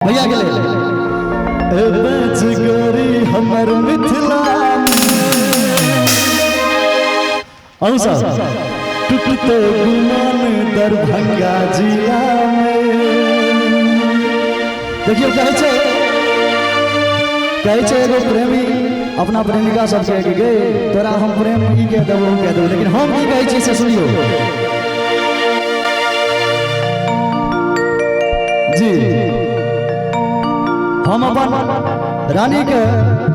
भैया के लेल ए बेच गोरी हमर मिथिला अहूँ सब टूटते गुमान दरभंगा जिला में। देखियो कहै छै, कहै छै एगो प्रेमी अपना प्रेमिका सबके कि गे तोरा हम प्रेम ई कह देबो ओ कह देबो, लेकिन हम की कहै छियै से सुनियो जी। हम अपन रानी के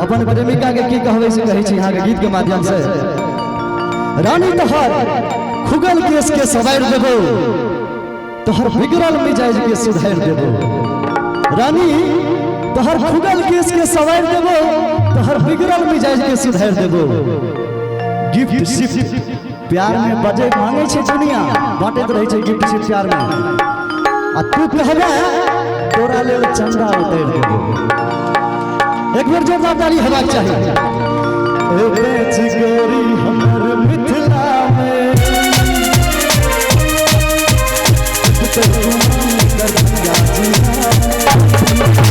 अपन प्रेमिका के की कहबै से कहै छी अहाँके गीत के माध्यम से। रानी तोहर खुगल केस के सवारि देबो, तोहर बिगड़ल मिजाज के सुधारि देबो। रानी तोहर खुगल केस के सवारि देबो, तोहर बिगड़ल मिजाज के सुधारि देबो। गिफ्ट सिफ्ट प्यार में बजे मांगे छै दुनिया, बांटैत रहै छै गिफ्ट सिफ्ट प्यार में, आ तू कहबे तोरा लेल चंदा उतारि देबो। एक बेर जोरदार ताली हेबाक चाही। ए बेच गोरी हमर मिथिला में दरभंगा जिला में।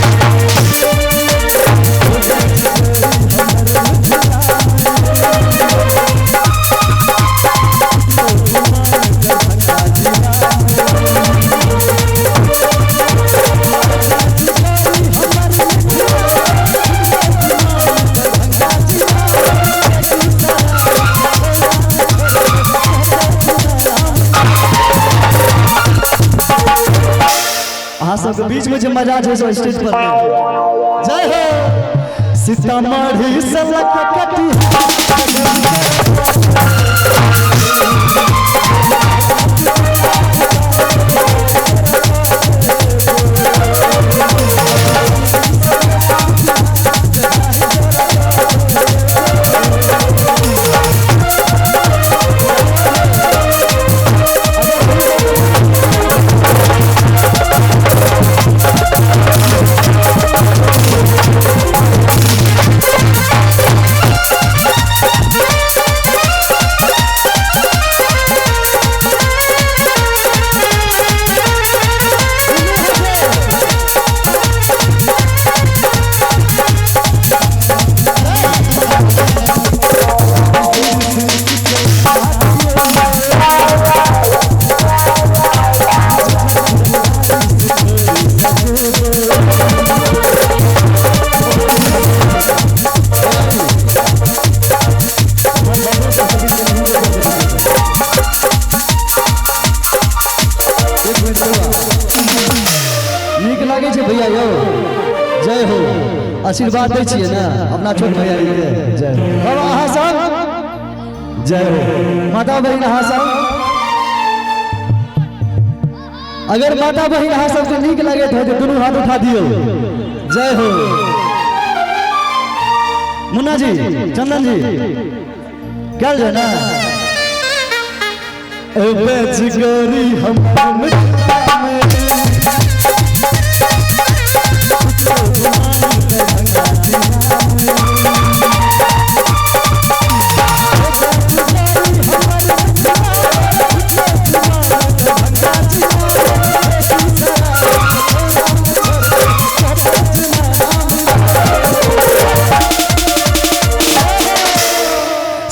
अहाँ सबके बीच में जे मजा छै से स्टेज पर जय हो। सीतामढ़ी से लग कटी नीक लागे छै भैया यौ, जय हो। आशीर्वाद दै छियै ने अपना छोट भैया के, जय हो। बाबा अहाँ सब जय हो। माता बहिन अहाँ सब, अगर माता बहिन अहाँ सबके नीक लगैत है तो दुनू हाथ उठा दियौ, जय हो। मुन्ना जी, चंदन जी, कल जाए ना। ए बेच गोरी हमर मिथिला में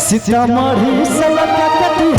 सीतामढ़ी से लग कटी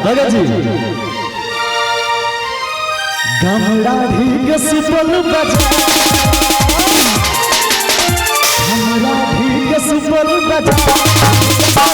भगत जी गमड़ा भी सुपल बजा, हमरा भी सुपल बजा।